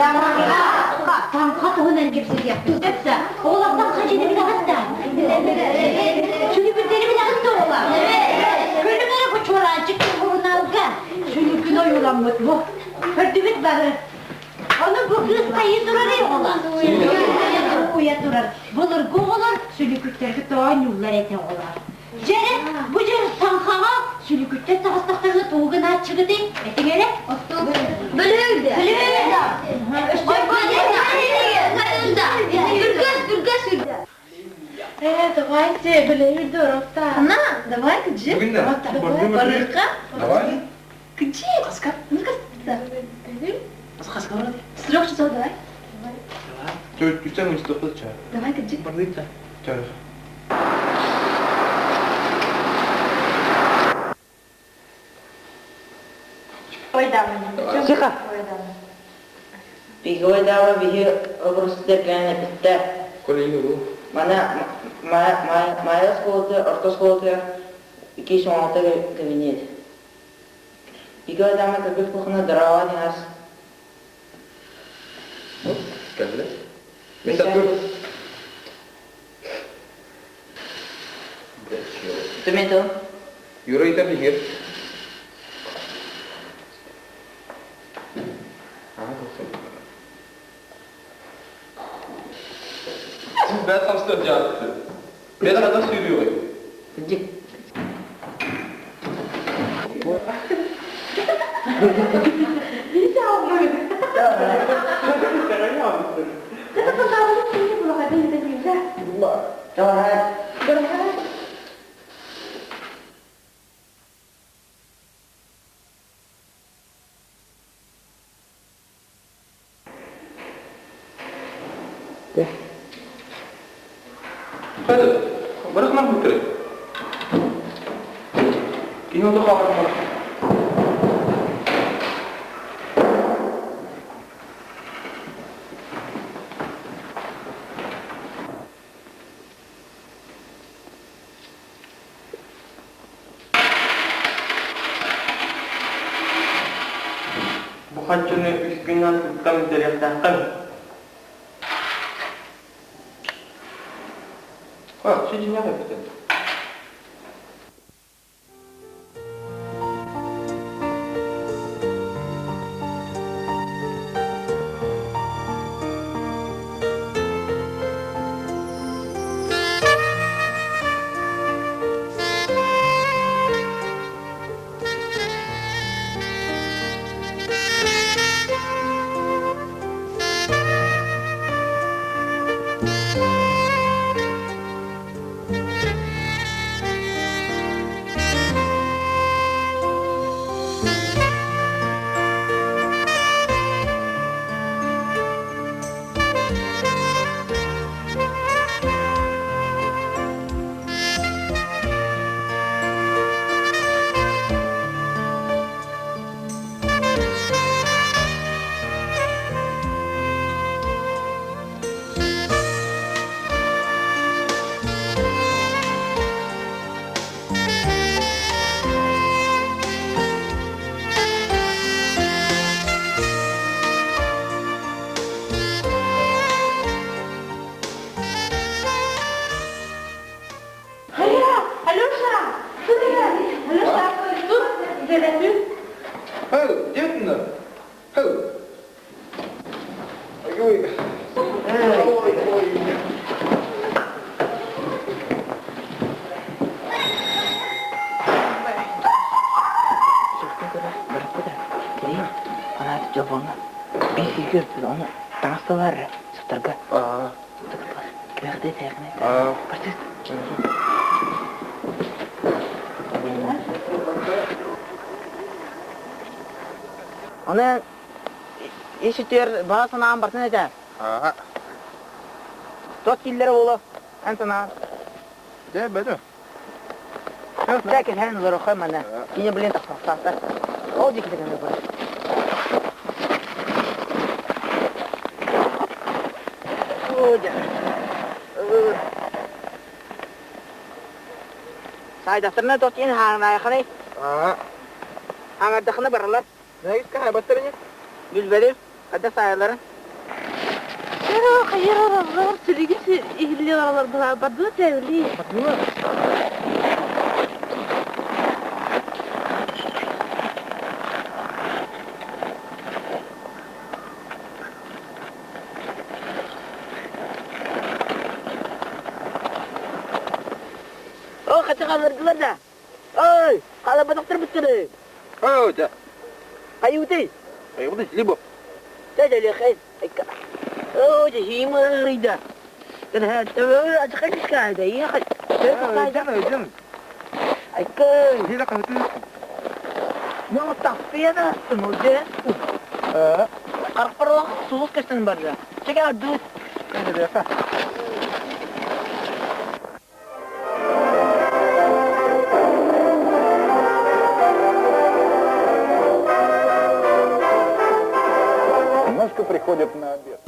Таҥха туһунан кэпсэтиэхпит сөп да? Оҕолор таҥха дьиэни билэҕит да? Сүлүкүттэри билэҕит да оҕолор? Көрүҥ эрэ бу чуораанчык сурунаалга сүлүкүн ойууламмыт бу. Көрдүбүт бары. Ону бу кыыс хайыы турарый оҕолор? Уйа турар. Былыргы оҕолор сүлүкүттэргэ тоонньууллар этэ оҕолор. Дьэ эрэ, бу дьэ таҥхаҕа сүлүкүттэр таҕыстахтарына тугу гынааччыгытый? Этиҥ эрэ. Бөлүһүк. Давайте, бөлүһүк дорогта. На, давай, кыджи. Барыка. Давай. Кыджи. Ну-ка, С 3 часов давай. Давай, кыджи. Тихо. Биһиги биһи обрустарган эпиттэр. Мана Майа оскуолата орто оскуолатыгар икки соҥолто кабинет. Биһиги ойдаама кыргыз кухна здорово динас. Tomato. Юра итер бихир. Бэт хамстыр дьаатты. Бэт хата сүүрүүҕүй. Дик. Давай. Hadi, bırakma bu Кини ото хаалар. Бу хаччыны үс күнүнэн туттан бүтэрээхтээххин. А, сиденья эбитин. Алеша! Алеша, тут Хау, детно. Хау. Ой. Ой, ой. Кирилл, она телефона. Биһиги оны таҥасталар сытарга. Кимэхтэй тэҕинэ. Оны ишитер баҕа санаан бартын этэ. Тот киллер буолу эн санаан. Дэ бөдө. Дэ кэһэн олорохой манна. Кини блин тахсахтаахтар. Ол диките гына бар. Сайдахтарына тот ин хааңнаайханый. Хаҥардахына баралар. Нагиска хайбаттар ини. Билбэрим. Хадда саайаларын. Хайыр араллар, сүлүгү иһиллиэр аралар быһа бардыы тэбили. О, хача хааллардылар да. Ой, хаалларбатахтар бүттүрү. Ой, Хайыутый? Айыбыты либо. Дэ Оо, дьиһиим ыарыйда. Сулус көстөн барда. Чеке ардыбыт. Немножко приходит на обед.